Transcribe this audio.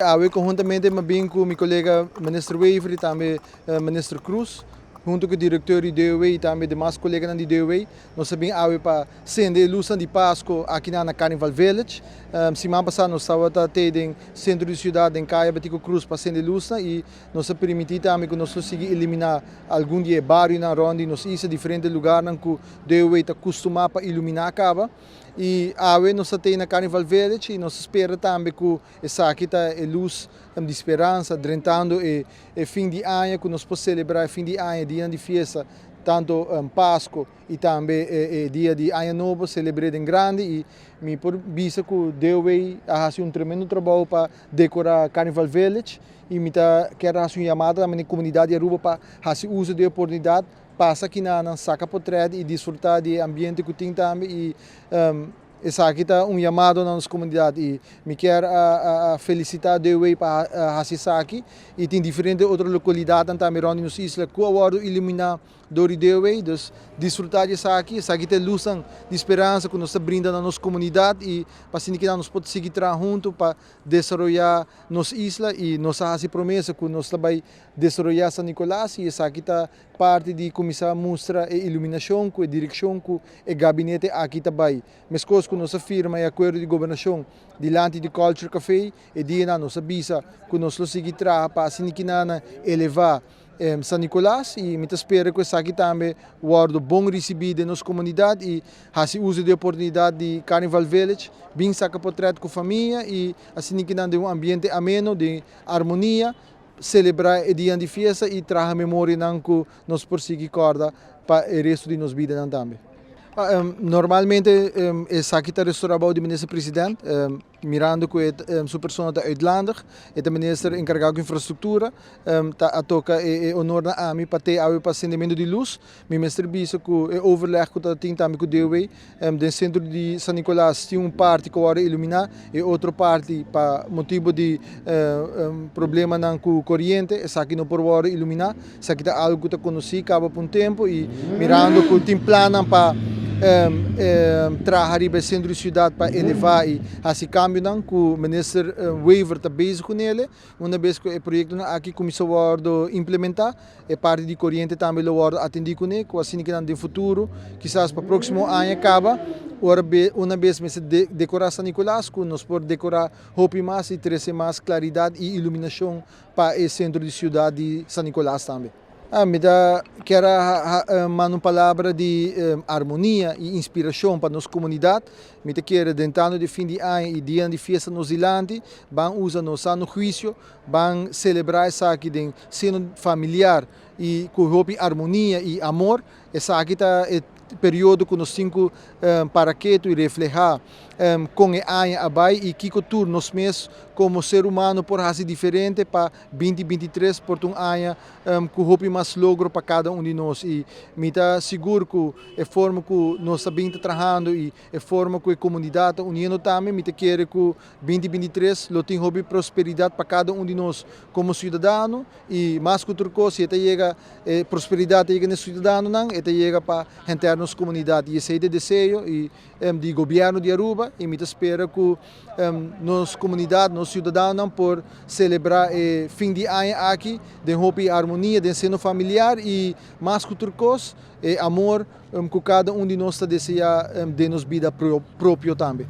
Awe conhuntamente mi a bin cu mi colega Minister Wever y tambe Minister Croes, hunto cu directeur di DOW y tambe demas coleganan di DOW, nos a bin awe pa cende e luznan di Pasco aki na Carnival Village. Siman pasa nos tabata te den centro di ciudad den Caya Betico Croes pa cende luznan y nos a permiti tambe cu nos lo sigui ilumina algun di e barionan rond di nos isla, diferente lugarnan cu DOW ta custuma pa ilumina caba. Y awe nos ta te na Carnival Village y nos ta spera tambe cu esaki ta e luz di speransa drentando e fin di aña, cu nos por celebra e fin di aña, dianan di fiesta, tanto Pasco y tambe e dia di Aña Nobo, celebre den grandi. Y mi por bisa cu DOW a haci un tremendo trabou pa decora Carnival Village y mi ta kier haci un yamada tambe na e comunidad di Aruba pa haci uso di e oportunidad, pasa akinan, saca potret y disfruta di e ambiente cu tin tambe. Y esaki ta un yamado na nos comunidad y mi kier a felicita DOW pa haci esaki. Y tin diferente otro localidadnan tambe rond di nos isla cu a wordo ilumina door di DOW, dus disfruta di esaki. Esaki ta e luznan di speransa cu nos ta brinda na nos comunidad y pa asina cu nos por sigui traha hunto pa desaroya nos isla. Y nos a haci promesa cu nos ta bay desaroya San Nicolas y esaki ta parti di cuminsa mustra e iluminacion cu e direccion cu e gabinete aki ta bay. Mescos cu nos a firma e acuerdo di gobernacion dilanti di Culture Café, e dianan nos a bisa cu nos lo sigui traha pa asina cu eleva San Nicolas y mi ta spera cu esaki tambe wordo bon ricibi den nos comunidad y haci uso di oportunidad di Carnival Village, bin saca potret cu famia y asina cu den un ambiente ameno, di harmonia, celebra e dia di fiesta y traha memorianan cu nos por sigui corda pa e resto di nos bidanan tambe. Normalmente esaki ta restaurado di minister president, mirando cu su persona ta uitlandig, e ta minister encarga cu infrastructura, ta a toca e honor na ami pa te awe pa cendimento di luz. Mi mester bisa cu e overleg cu ta tin tambe cu DOW, den centro di San Nicolas tin un parti cu a ilumina y otro parti pa motibo di problemanan cu coriente, esaki no por wordo ilumina. Esaki ta algo cu ta conoci caba pa un tempo y mirando cu tin plannan pa traha riba e centro di ciudad pa eleva y haci cambionan cu minister Wever ta bezig cu nele. Una bes cu e proyectonan aki cuminsa wordo implementa, e parti di coriente tambe lo wordo atendi cune, cu asina cu den futuro, kisas pa proximo aña caba, ora una bes mester decora San Nicolas, cu nos por decora hopi mas y trece mas claridad y iluminacion pa e centro di ciudad di San Nicolas tambe. Mi ta kier manda un palabra di harmonia y inspiracion pa nos comunidad. Mi ta kier drentando di fin di aña y dia di fiesta nos dilanti, ban usa nos sano huicio, ban celebra esaki den seno familiar y cu hopi harmonia y amor. Esaki ta e periodo cu nos tin cu para keto y refleha con e aña a bay y kico tur nos mes como ser humano por haci diferente pa 2023 por ta un aña cu hopi mas logro pa cada un di nos. Y mi ta sigur cu e forma cu nos ta bin ta trahando y e forma cu e comunidad ta uniendo tambe, mi ta kere cu 2023 lo tin hopi prosperidad pa cada un di nos como ciudadano. Y mas cu tur cos, si e ta yega, e prosperidad ta yega na e ciudadanonan, e ta yega pa henter nos comunidad. Y esey ta e deseo y di gobierno di Aruba y mi ta spera cu nos comunidad, nos ciudadanonan por celebra e fin di aña aki den hopi harmonia, den seno familiar y mas cu tur cos, e amor cu cada un di nos ta desea den nos bida propio tambe.